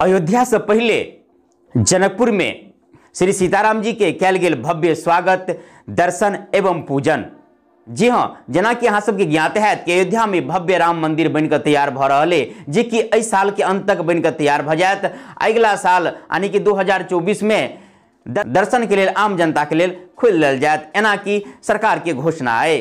अयोध्या से पहले जनकपुर में श्री सीताराम जी के कयल गेल भव्य स्वागत, दर्शन एवं पूजन। जी हाँ, जेना कि अहाँ सबके ज्ञात हैत कि अयोध्या में भव्य राम मंदिर बनकर तैयार भ रहल है, जे कि एहि साल के अंत तक बनकर तैयार भ जायत। अगिला साल यानी कि 2024 में दर्शन के लेल आम जनता के लेल खोलि देल जायत, एना कि सरकार के घोषणा है।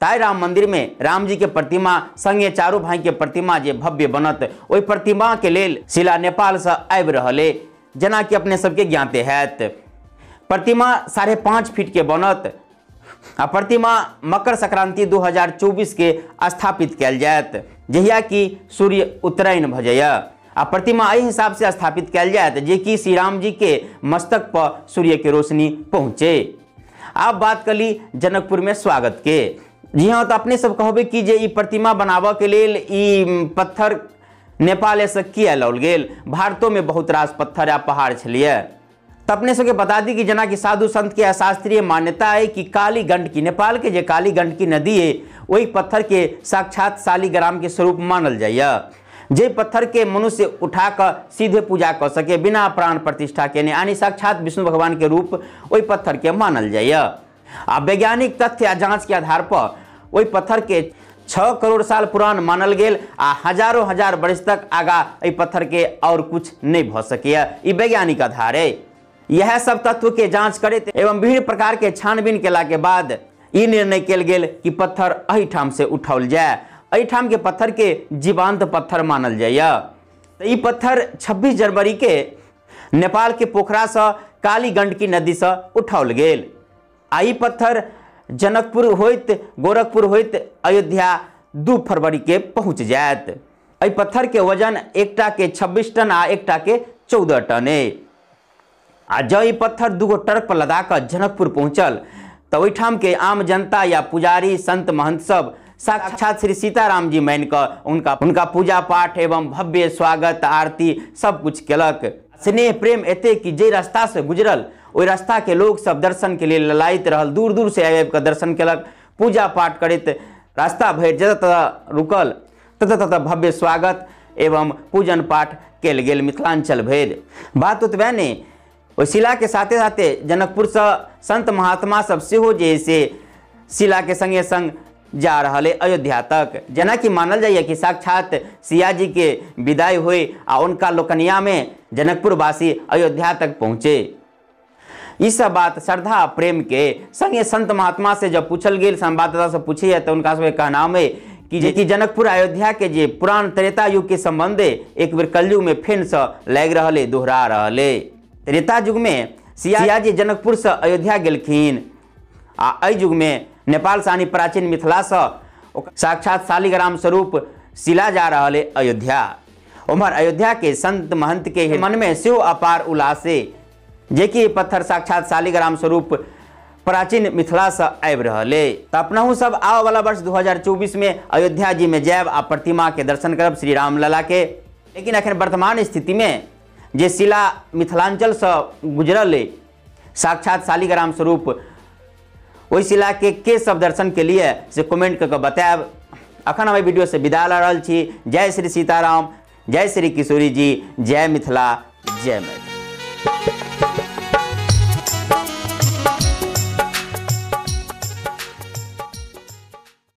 ताहि राम मंदिर में राम जी के प्रतिमा संगे चारू भाई के प्रतिमा जे भव्य बनत, ओहि प्रतिमा के लेल शिला नेपाल से आबि रहल है, जेना कि अपने सबके ज्ञाते हैत। प्रतिमा 5.5 फीट के बनत आ प्रतिमा मकर संक्रांति 2024 के स्थापित कयल जायत, जहिया कि सूर्य उत्तरायण भ जाइए। आ प्रतिमा एहि हिसाब से स्थापित कयल जायत जे कि श्री राम जी के मस्तक पर सूर्य के रोशनी पहुँचे। आब बात कली जनकपुर में स्वागत के। जी हाँ, तो अपने सब कहबे कि जे ई प्रतिमा बनाबऽ के लेल ई पत्थर नेपाल से किया लाओल गेल, भारतो में बहुत रास पत्थर या पहाड़ छलिए। तो अपने सबके बता दी कि जेना कि साधु संत के अशास्त्रीय मान्यता है कि काली गंडकी, नेपाल के जे काली गंडकी नदी है, वही पत्थर के साक्षात शालिग्राम के स्वरूप मानल जाइए, जे पत्थर के मनुष्य उठा कऽ सीधे पूजा कऽ सके बिना प्राण प्रतिष्ठा केने, यानी साक्षात विष्णु भगवान के रूप ओहि पत्थर के मानल जाइए। आ वैज्ञानिक तथ्य आ जाँच के आधार पर ओहि पत्थर के 6 करोड़ साल पुरान मानल गेल आ हजारों हजार वर्ष तक आगा एहि पत्थर के और कुछ नहीं भ सकैए, ई वैज्ञानिक आधार है। यह सब तत्व के जांच करैत एवं विभिन्न प्रकार के छानबीन केला के बाद ई निर्णय कयल गेल कि पत्थर एहिठाम से उठाओल जाय। एहिठाम के पत्थर के जीवांत पत्थर मानल जाइए। तो ई पत्थर 26 जनवरी के नेपाल के पोखरा से काली गंडकी नदी से उठाओल गेल आ ई पत्थर जनकपुर होइत गोरखपुर होइत अयोध्या 2 फरवरी के पहुँच जायत। एहि पत्थर के वजन एकटा के 26 टन आ एकटा के 14 टन है। आ जँ ई पत्थर 2 ट्रक पर लदा कऽ जनकपुर पहुँचल तऽ ओहिठाम के आम जनता या पुजारी संत महंत सब साक्षात श्री सीताराम जी मान कऽ उनका पूजा पाठ एवं भव्य स्वागत आरती सब कुछ केलक। स्नेह प्रेम एते कि जे रास्ता से गुजरल ओहि रास्ता के लोग सब दर्शन के लेल ललायत रहल, दूर दूर से आबि आबि कऽ दर्शन केलक, पूजा पाठ करैत रास्ता भरि जतऽ ततऽ रुकल ततऽ ततऽ भव्य स्वागत एवं पूजन पाठ कयल गेल मिथिलांचल भरि। बात ओतबे नहि, ओहि शिला के साथे साथे जनकपुरसँ संत महात्मा सब सेहो जे से शिला के संगे संग जा रहल है अयोध्या तक। जेनाकि मानल जाइए कि साक्षात सिया जी के विदाई हुई आ उनका लोकनिया में जनकपुरवासी अयोध्या तक पहुँचे। ई सब बात श्रद्धा प्रेम के संगे संत महात्मा से जब पूछल गेल, संवाददाता से पूछे तो उनका सबके कहनाम है कि जनकपुर अयोध्या के जे पुरान त्रेता युग के संबंध एक बेर कलयुग में फेन से लागि रहल है, दोहरा रहल है। त्रेता युग में सिया जी जनकपुर से अयोध्या गेलखिन आ एहि युग में नेपाल से यानी प्राचीन मिथिला से साक्षात शालिग्राम स्वरूप शिला जा रहल है अयोध्या। उम्हर अयोध्या के संत महंत के मन में सेहो अपार उल्लास है, जे कि पत्थर साक्षात शालिग्राम स्वरूप प्राचीन मिथिला से आबि रहल है। तो अपनहु सब आबऽ वाला वर्ष 2024 में अयोध्या जी में जायब आ प्रतिमा के दर्शन करब श्री राम लला के। लेकिन अखन वर्तमान स्थिति में जे शिला मिथिलांचल से गुजरल है साक्षात शालिग्राम स्वरूप, ओहि शिला के सब दर्शन के लिए से कमेंट कऽ के बतायब। अखन हम एहि वीडियो से विदा लऽ रहल छी। जय श्री सीताराम, जय श्री किशोरी जी, जय मिथिला, जय मैथिली।